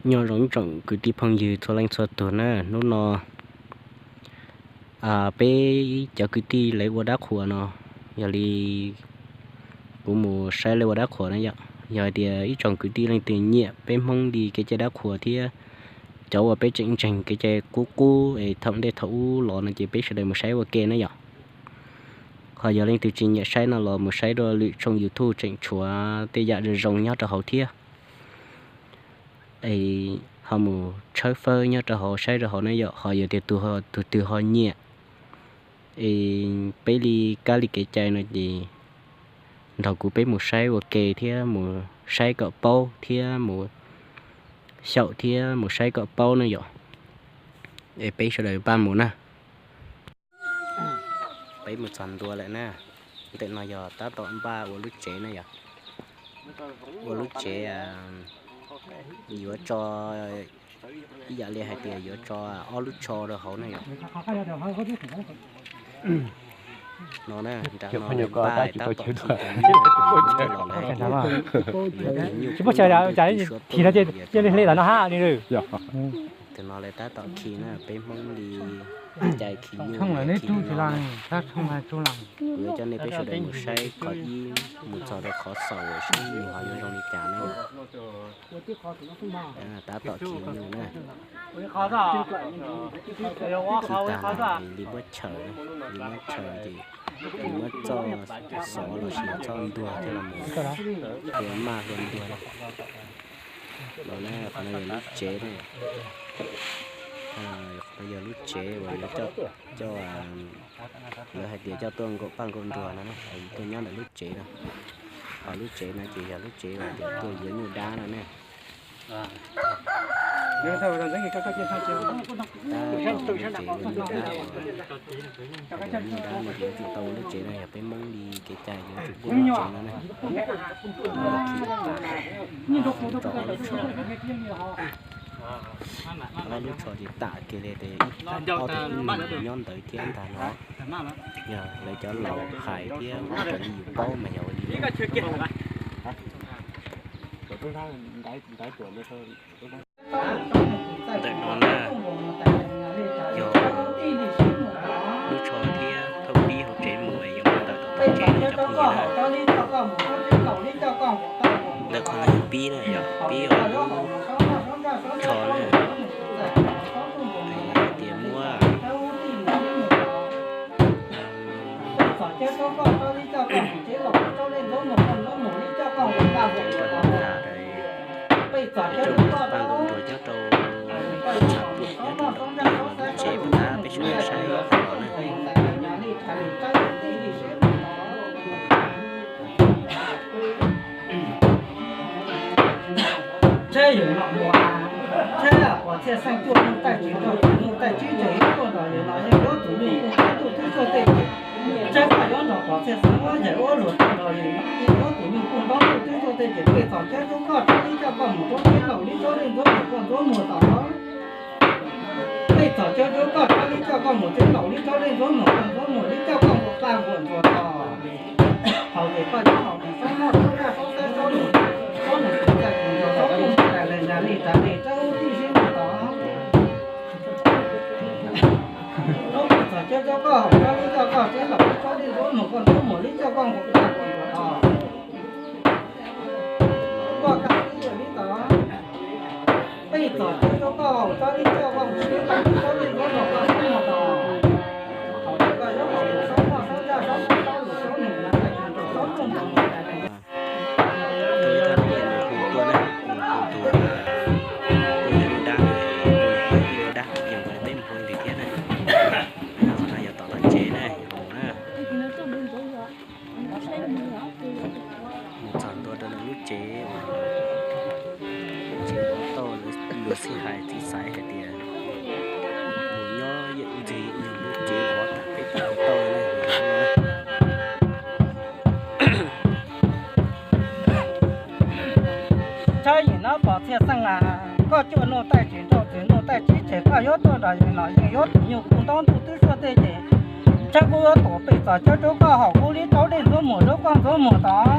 Nyob zoo ib tsoom kwv tij phooj ywg txhua leej txhua tus na, hnub no peb cov kwv tij lawv ua dab qhuas no, yog li kuv mus saib lawv ua dab qhuas na yom. Yog hais tias ib tsoom kwv tij leej twg nyiam peb Hmoob li kev cai dab qhuas thiab cov uas peb tseem ntseeg kev cai qub qub es thaum ntej thaum ub los no ces peb sawv daws mus saib ua ke na yom. Ho yog leej twg tsis nyiam saib no los mus saib dua lwm tshooj YouTube tseem tshuav tej yam zoo zoo nyob rau hauv thiab. Es ho mus tshawb fawb nyob rau hauv saib rau hauv na yom. Ho yog tias tus twg ho nyiam es peb li kab li kev cai no ces nrog kuv peb mus saib ua ke thiab mus saib kom paub thiab mus xyaum thiab mus saib kom paub na yom. Es peb sawv daws npaj mus na. Peb mus txog ntua lawm na. Ntawm no yog tab tom npaj ua lub tsev na yom. Ua lub tsev yuav tso, ib yam li hais tias yuav tso ob lub tsho rau hauv na yom. No na, nram no npaj tab tom khi tus nyuj los lawm. Tsis paub chaw, cas khi no cia li hle tam no ha li. Tus no lawv tab tom khi na, peb Hmoob li cai khi li no. Kuv yuav coj nej peb sawv daws mus saib qhov ib mus txog rau qhov xaus saib nws ho yuav zoo li cas na. Tab tom khi nyuj na. Khi tag li muab chaws, li muab chaws ces kuv muab txoj xov los sis txoj ntuag coj los mus hlua maj hlua ntuag na. Los na, qhov no yog lub tsev na. Qhov no yog lub tsev uas yuav coj, lawv hais tias coj tuaj nkaum paj nkaum nruas no na, tuaj nyob ntawm lub tsev no. Ho lub tsev no ces yog lub tsev uas tias tuaj yuav nyuj dab no ne. Tab tom ua lub tsev ua nyuj dab, ua nyuj dab no ces yuav tsum tau ua lub tsev no, yog peb Hmoob li kev cai yuav tsum ua lub tsev no ne. Tso ob lub tsho, ob lub tsho ces tam kiag li tes ib ob tug ib nus nyob ntawd thiab ntag no. Yog lawv cov laus hais thiab ua raws li yus paub mas yog ua li no. Ntawm no na yog lub tsho thiab thauj dib hauv tsev mus es yuav mus ntawm tom tsev no cov phooj ywg na. Ntawm qhov no yog pib na, yog pib uas lub tsho na. Hais tias muab Paj nkaus nruas nyob rau tshav puam nyob rau nram tiaj no lub tsev puas tab peb sawv daws saib los na. Tsheb yawm no mus, tsheb pov txhiaj xeej tuaj nuj taij tsis nrog tus nuj taij tsib tseem yuav tuaj nrog yawm no yeej yuav tus nyuj kuj ntaub ntuj twb tuaj tej ces, tsheb koj yuav nrog pov txhiaj xeej muab yaim ua luag tuaj nrog yawm no yeej yuav tus nyuj kuj ntaub ntuj twb tuaj tej ces pej txog tsheb rub koj rab lib coj koj mus rau tsheb laus lib rab lej ntxuav mus koj ntxuav muag tom no. Pej txog tsheb rub koj rab lib coj koj mus tsheb laus lib rab lej ntxuav mus koj ntxuav muag lib coj koj mus qaj nkuaj ntsuag no. Haus ces koj yuav haus mus saub noj saub nraj saub saib saub nus, saub nus tus caj tus nrog saub ntuj nrog tais lees nrag li ras li rab hub tib sib nus tom. Lub pej txog cab cab koj haus rab lib coj koj tsheb laus lib rab lej ntxuav mus koj ntxuav muag lib coj koj nkaum qaj nkuaj ntsuag no. Koj kab lib yawm lib tom. Pej txog cab cab koj haus rab lib coj koj mus sib qab rab lej ntxuav mus koj sib nus tom. Haus ces koj yuav haus mus saub noj saub nraj saub saib saub nus saub nus tus caj tus nrog saub ntuj nrog tais lees nrag. Tus ib thaj no yog nws hu tuaj na, nws hu tus, tus yog nyuj dab, tus yog nyuj dab, yog nkaus li peb mus hu li thiab na. Qhov no yog tom tom tsev na, yog mus na. Mus txog ntua rau ntawm lub tsev uas tsev ua tauj, luag sib hais txiv xaiv hais tias mus nyob yawm ntxwg yog lub tsev uas tag peb tau tauj na. Tshab yim no pov txhiaj xeej, koj cuaj nuj taij tsis nrog txwg nuj taij tsib tseem koj yuav tuaj nrog yawm no yeej yuav tus nyuj kuj ntaub ntuj twb suaj tej ces, tshab kub yuav tuam pej txog cab rub koj haus kub lib rab lej ntxuav muag rub koj ntxuav muag tom.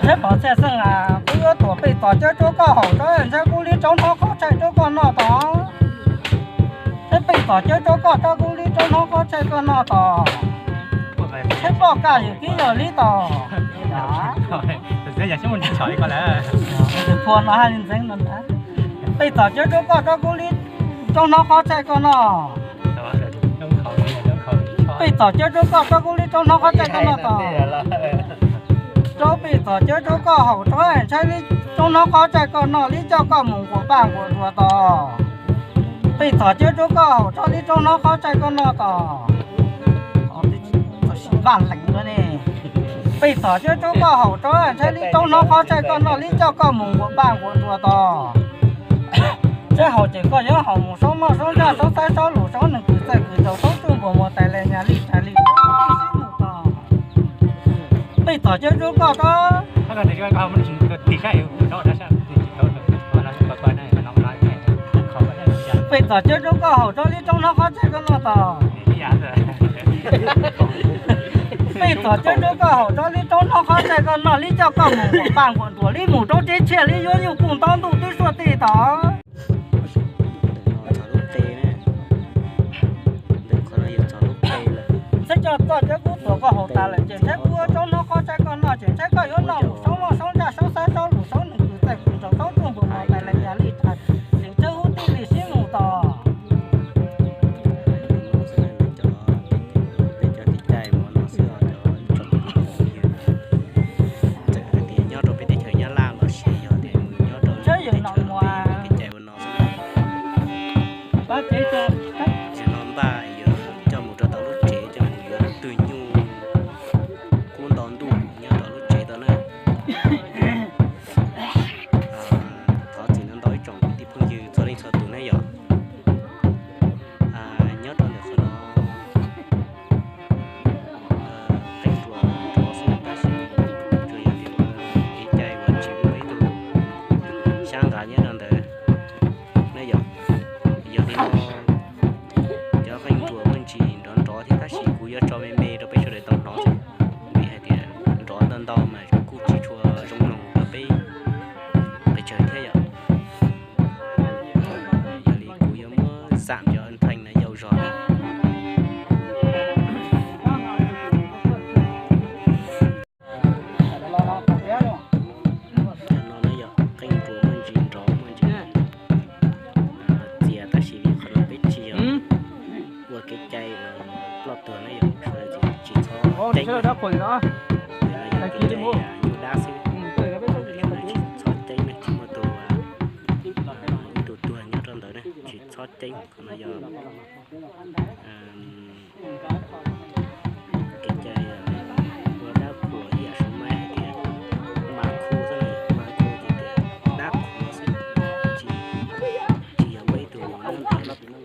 Ntsheb Pov Txhiaj Xeej a, kuv yuav tuam pej tom cawb rub koj haum rau, ntsheb kub lib rau hnab qhob tshaij rub koj noj tod. Ntsheb pej tom cawb rub koj rau, kub lib rau hnab qhob tshaij koj noj tod. Ntsheb poj kaj yawm kib yog lib tod. Phua no haj li ntxeev no ntag. Pej tom cawb rub koj rau, kub lib rau hnab qhob tshaij koj noj. Pej tom cawb rub koj rau, kub lib rau hnab qhob tshaij koj noj tod. Rau pej tom cawb rub koj haum rau, ntsheb lib rau hnab qhob tshaij koj noj, lib coj koj mus nquas paj nquas nruas tod. Pej tom cawb rub koj haum rau, lib rau hnab qhob tshaij koj noj tod. Vaj lees ne. Pej tom cawb rub koj haum rau, ntsheb lib rau hnab qhob tshaij koj noj, lib coj koj mus nquas paj nquas nruas tod. Ntsheb haum ces koj yuav haum mus saub moj saub ntsaj saub xaib saub lus saub neeg kws txawj kws nraug saub tsuj npuas muas tais lees nyas li rais li sib mus tod. Pej tom cawb rub koj rau, pej tom cawb rub koj haum rau, lib rau hnab qhob tshaij koj noj tod. Pej tom cawb rub koj haum rau, lib rau hnab qhob tshaij koj noj, lib coj koj mus nquas paj nquas nruas, lib mus rau teb tshiab, lib yuav nyuj kuj ntaub ntuj twb suaj tej tod. Ntsheb coj txoj cawb kub tuam koj haum tas lawm ces ntsheb kub rau hnab qhob tshaij koj noj ces ntsheb koj yuav noj mus saub moj saub ntsaj saub xaib saub lus saub neeg kws txawj kws nraug saub tsuj npuas muas tais lees nyas li rais li tsawb hub tij li sib mus tod. Txawm hais tias nyob rau peb teb chaws Nyab Laj los sis yog tias nyob rau lwm teb chaws los peb kev cai ua no xwb. Tam sim no npaj yuav coj mus rau tom lub tsev, coj mus yuav twg nyuj kub ntaub ntuj nyob rau lub tsev tod na. Thov txim ntau ntau ib tsoom kwv tij phooj ywg txhua leej txhua tus na yom. Nyob rau ntawm qhov no qeej ruas nrov xwb tab sis tsuas yog tias kev cai uas tsis muaj ib tug xyab nqa nyob rau ntawd na yom. Yog li no cov qeej ruas muaj ntsis nrov nrov thiab tab sis kuv yuav tso me me rau peb sawv daws tau hnov xwb, vim hais tias nrov ntau ntau mas kuj tsis tshua zoo mloog rau peb pes tsawg thiab yom. xam cov nthaej no yau zog na. Cov no na yog qeej rua muaj ntsis nrov muaj ntsis txias, tab sis vim qhov no peb tsis yog ua kev cai ploj tuag na yog, sawv daws tsis txhob ceeb, no yog kev cai nyuj dab xwb, tsis txhob ceeb na, tsis muaj tus, ib tug tuag nyob rau ntawd na, tsis txhob ceeb, qhov no yog kev cai ua dab khuas ib yam su maib hais tias mas khu xwb, mas khu ces tias dab khuas xwb, tsis, tsis yog ua ib tug los na.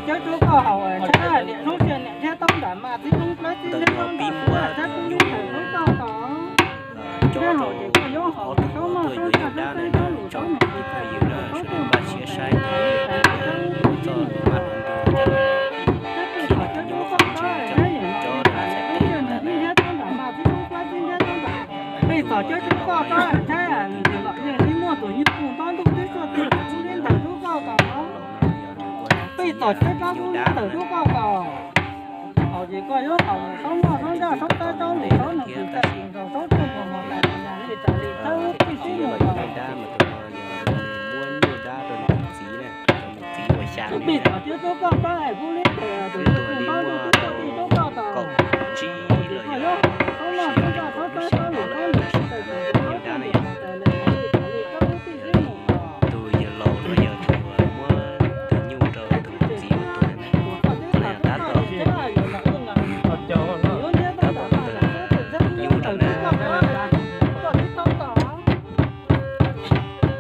Cawb rub koj haus tshab niam hnub sia niam thiab taub nram mas tib hnub plab tib hnub nrab nram mas tshab kub hnub thaum hnub toj tos. Cov rau ob tug tuaj yuav yug dab na, tso ib phooj ywg na, sawv daws npaj siab saib txoj maj hluas nraug coj los, txij li tus nyuj qhov ntse coj los tso rau txhais tes ntag na. Pej txom cawb rub koj tso tshab, nws los yeej tib muaj tus nyuj kub tob ntuj twb suaj twg tub li ntawm rub koj tos. Pej txom cawb rub koj tawm rub koj tos. Haus ces koj yuav haus mus, txhob muaj txhob ncaj txhob tab txhob lus txhob nus tsis txais tus nkaus txhob tuaj mus mus tas tus yam li tsam li thawb pij sib mus los. Pej txom cawb rub koj tso es kuv li tus nyuj kub tob ntuj twb suaj twg tub koj tos. Koj yuav haus txhob muaj txhob ncaj txhob tab txhob lus txhob nus tsis txais tus nkaus txhob tuaj mus mus tas tus yam li tsam li thawb pij sib mus los. Tus yawg laus no yog tus muab tus nyuj rau tus txiv ua tuag na, qhov no yog tab tom, tab tom tus nyuj rau na.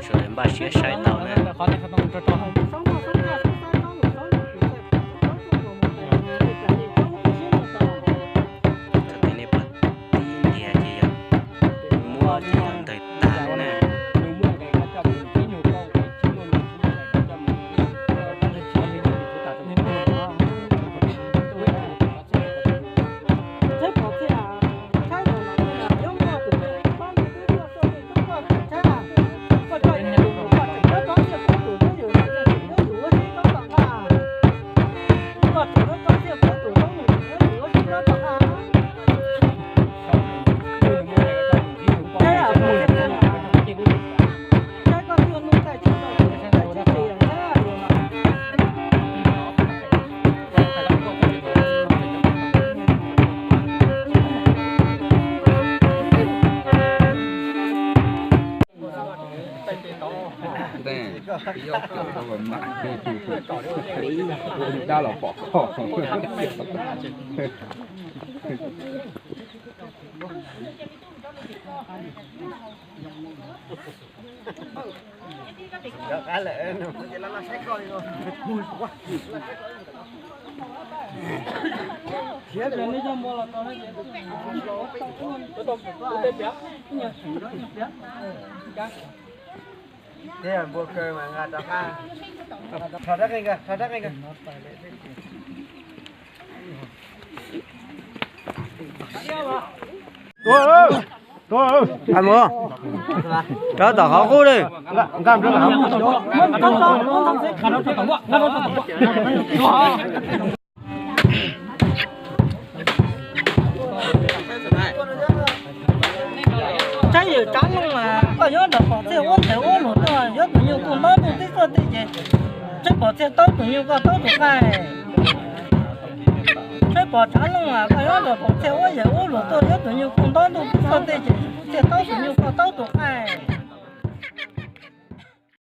Sawv daws npaj siab saib tau na. Thaum twg nej pom tib ntiag ces yog muab coj los ntawg tag na. Dab los pom koj. Thiab npua kaw mas nqa rov qab. Rho rab qeej, rho rab qeej. Rov tom qhov qub li. Tshaib yawm Tsav Looj as, koj yuav nrog Pov Txhiaj ua yawm ua luag tuaj, yuav tus nyuj kuj ntaub ntuj tib txoj tej ces Tshaib Pov Txhiaj taub tus nyuj koj taub tus qaij. Tshaib Pov Tsav Looj as, koj yuav nrog Pov Txhiaj ua yawm ua luag tuaj, yuav tus nyuj kuj ntaub ntuj tib txoj tej ces Pov Txhiaj taub tus nyuj koj taub tus qaij.